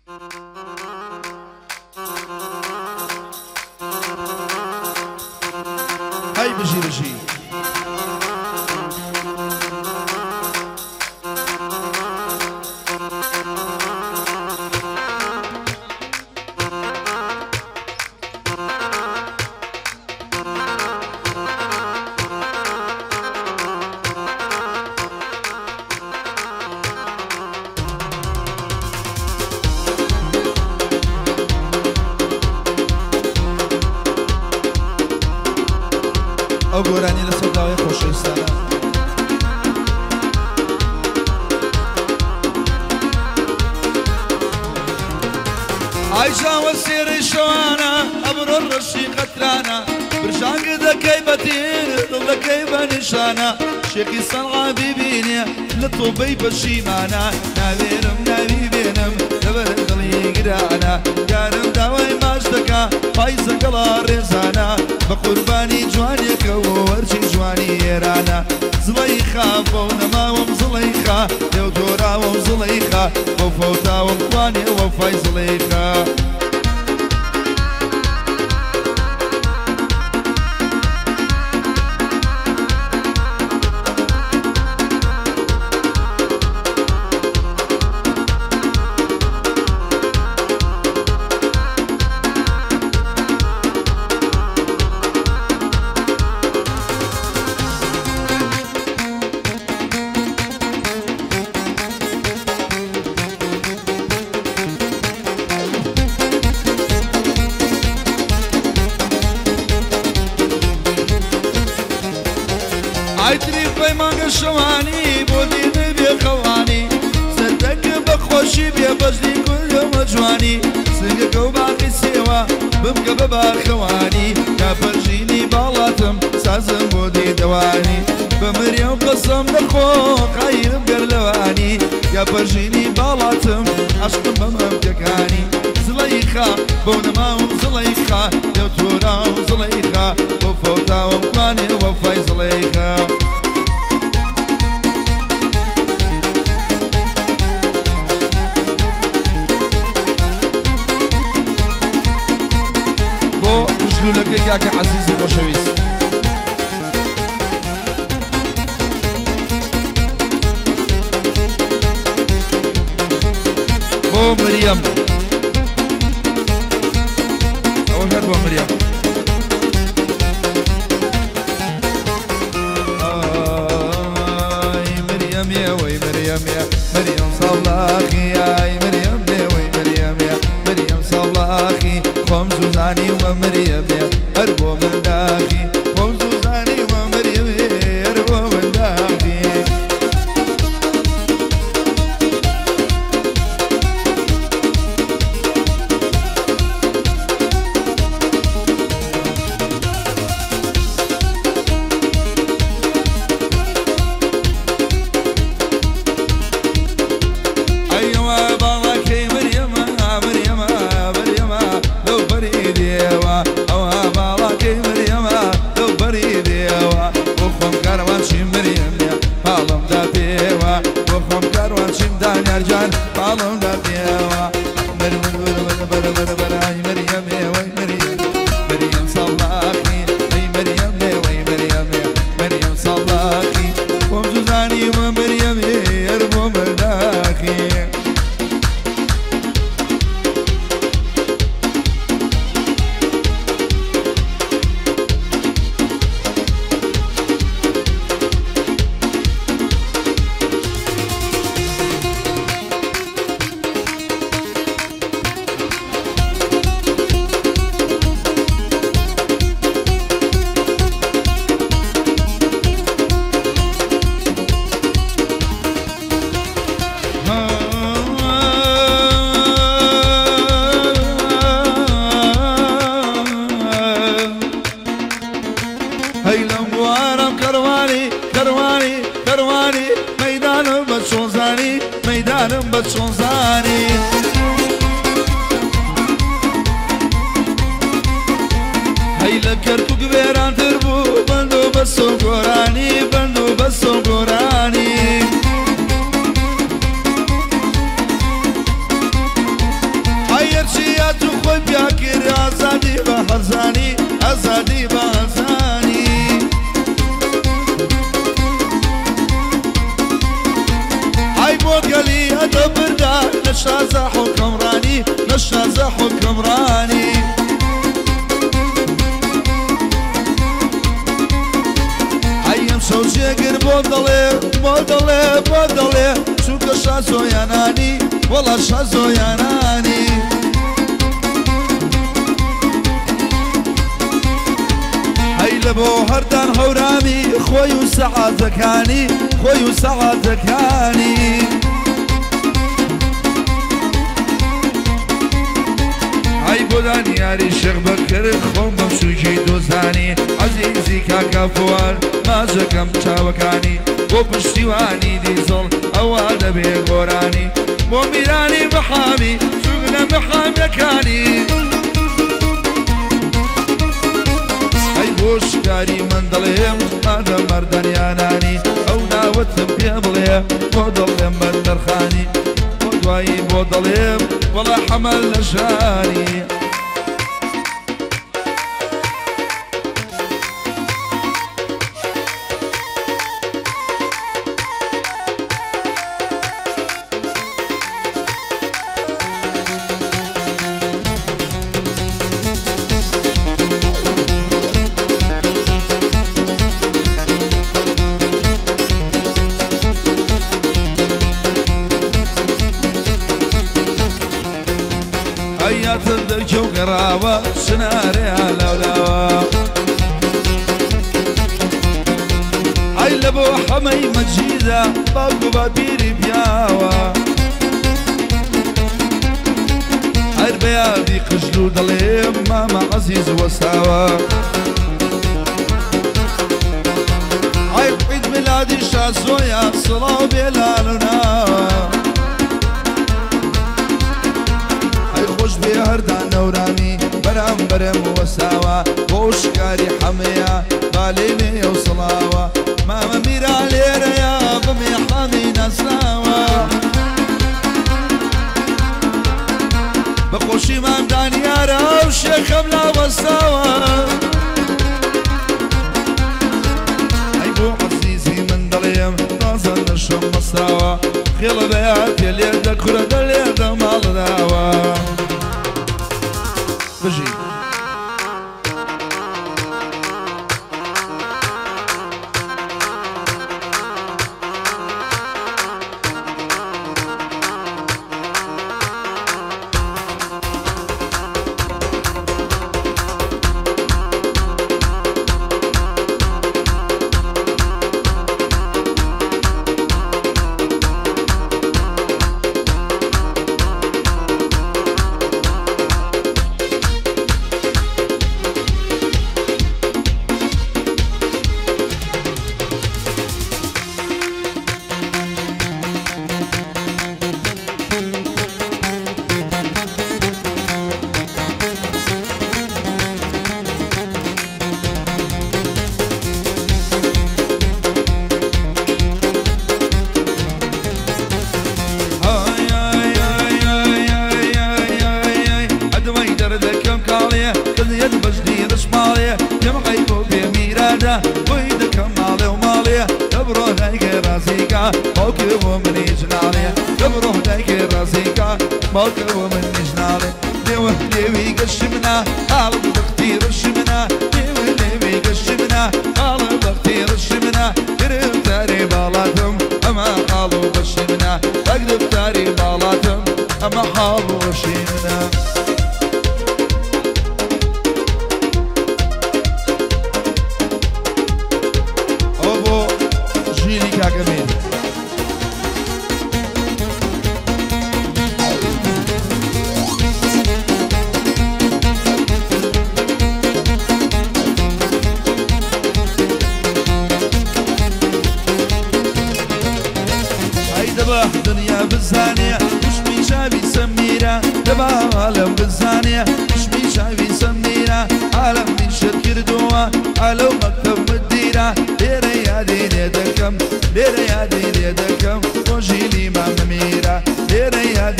هەی بژی بژی. ئەو گۆرانی لەسەر داوای خۆشەویستانە. ئایشاوە سێرەی شەوانە ئەبرۆ ڕەشی قەترانە برژانگ دەکەی بەتیر دڵ دەکەی بە نیشانە شێخی سەنعا بیبینێ لە تۆبەی پەشیمانە ناوێرم ناوی بێنم لەبەر دڵی گرانە یارم داوای ماچ دەکا پایزەگەڵا ڕێزانە بە قوربانی جوانێکەوە وەرجی جوانی ئێرانە زڵەیخا بەو نەماوم زڵەیخا لێو دۆراوم زڵەیخا بەو فەوتاوم کوانێ وەفای زڵەیخا. ئایتری پەیمانگە شەوانی بۆ دینی بێخەوانی سەردەکە بە خۆشی بێ بەژنی کوردەوە جوانی سنگەکە و باقی سێوە بمکە بە باخەوانی یا پەرژینی باڵاتم سازم بۆ دیدەوانی بە مریەم قەسەم دەخۆ قایلم گەر لەوانی یا پەرژینی باڵاتم عەشقم بە مەمکەکانی زڵەیخا بەو نەماوم زڵەیخا لێو تۆراوم زڵەیخا بەو فەوتاوم کوانێ وەفای زڵەیخا. بۆ ژلوولەکەی کاکە عەزیزی خۆشەویست. بۆ مریەم ئەوە هەر بۆ مریەم. ئای مریەم وەی مریەم مریەم ساڵاخی ئای مریەم وەی مریەم مریەم ساڵاخی خۆم زوزانی وە مریەم هەر بۆ من داخی خۆم زوزانی وە مریەم هەر بۆ من داخی. نەشازە حوکمڕانی نەشازە حوکمڕانی ئەیم شەو جێگر بۆ دەڵێ بۆ دەڵێ بۆ دەڵێ چونکە شازۆیانانی وەڵا شازۆیانانی هەی لە بۆ هەردان هەورامی خۆی و سەعاتەکانی خۆی و سەعاتەکانی ئەی بۆ دانیاری شێخ بەکر خۆم بەم سووکی دۆزانی عەزیزی کاکا فوار ماچەکەم چاوەکانی بۆ پشتیوانی دیزڵ ئەوە دەبێ گۆرانی بۆ میرانی بەحامی سوگنە بەحامیەکانی ئەی بۆ شکاری من دەڵێم مادە مەردەنیانانی ئەو ناوەتم پێ بڵێ بۆ دەڵێم بەندەرخانی بۆ دوایی بۆ دەڵێم وەڵا حەمەل لە ژانی دەرکەو گەڕاوە شنارەیان لاولاوە ئەی لە بۆ حەمەی مەجیدە باوک و باپیری پیاوە هەر بە یادی قژلو دەڵێم مامە عەزیز وەساوە ئەی عید میلادی شازۆیە سڵاو بێ لالوناوە خۆش بێ هەردان نەورامی بەرامبەرم وەساوە بۆ شکاری حەمەیە بالێ و سڵاوە مامە میرا لێرەیە بمێ حامی ناسراوە بە خۆشی مام دانیارە و شێخەم لاوەستاوە ئەی بۆ عەزیزی من دەڵێم تازە نەشم بەستاوە خێڵە بەیاتێ لێدە کورە دەلێدە ماڵداوە بژی.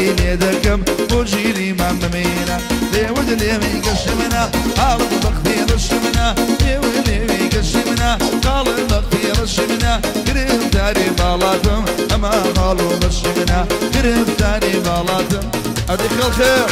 دیاری لێ دەکەم بۆ ژیری مام بمێنە لێوە لێوی گەشی منە حاڵت بەختی ڕەشی منە لێوە لێوی گەشی منە حاڵت بەختی ڕەشی منە گرفتاری باڵاتم ئەما حاڵ و بەشی منە گرفتاری باڵاتم ئەدی خەڵخێر.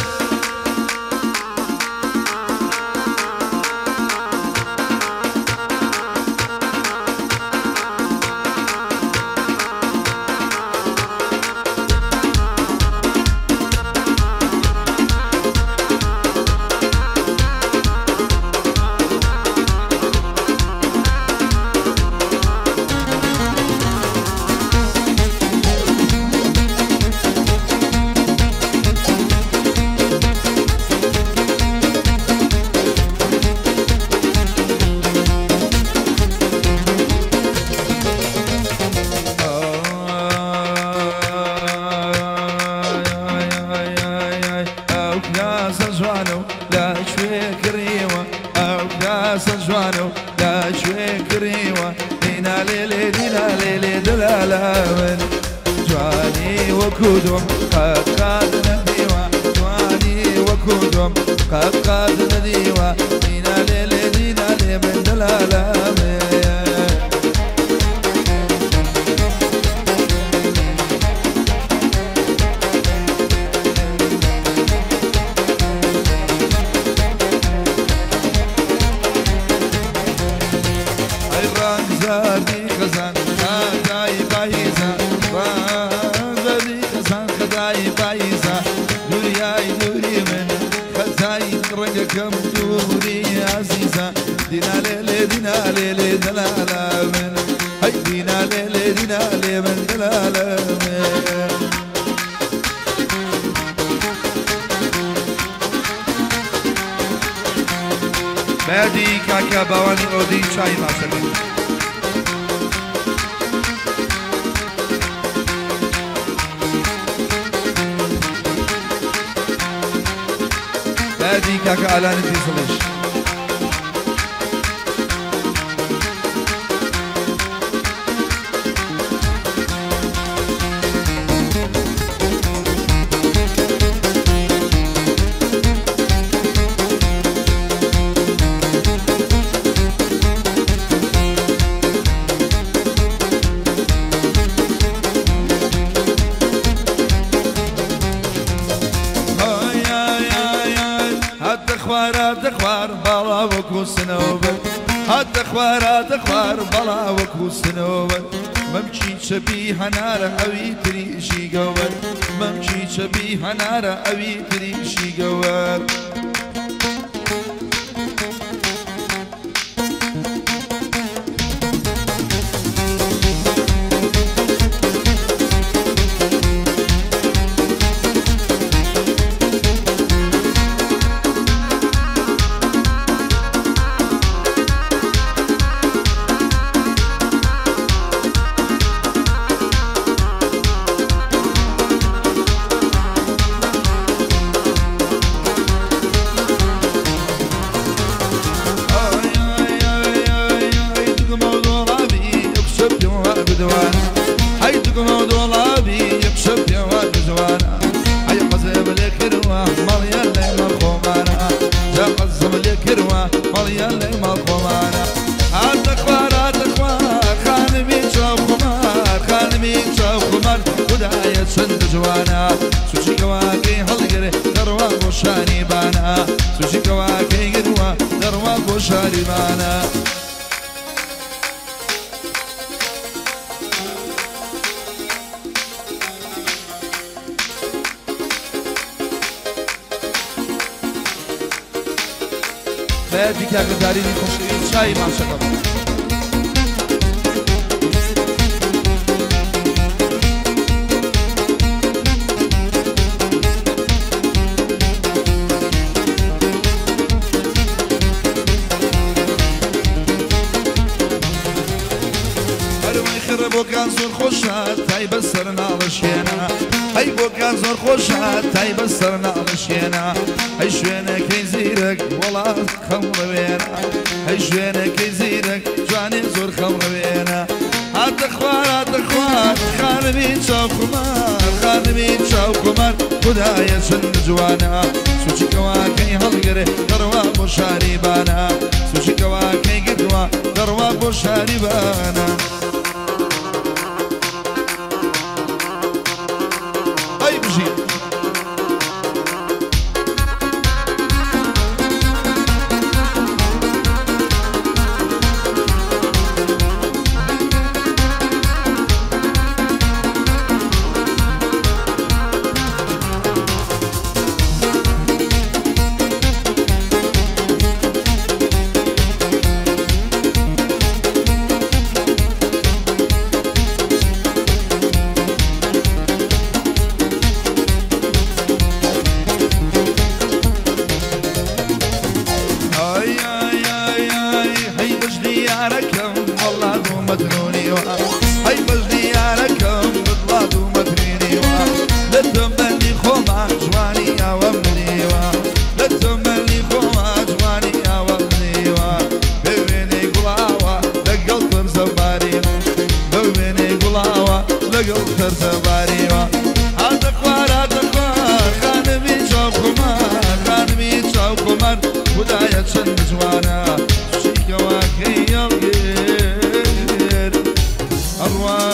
هاتە خوار هاتە خوار خانمی چاوخمار خانمی چاوخمار خدایە چەند جوانە سوچی کەواکەی هەڵگرێ دەڕوا بۆ شاری بانە سوچی کەواکەی گرتووە دەڕوا بۆ شاری بانە. ئەی بژی خدایە چەند جوانە سوچی کەواکەی هەڵگر ئەڕوا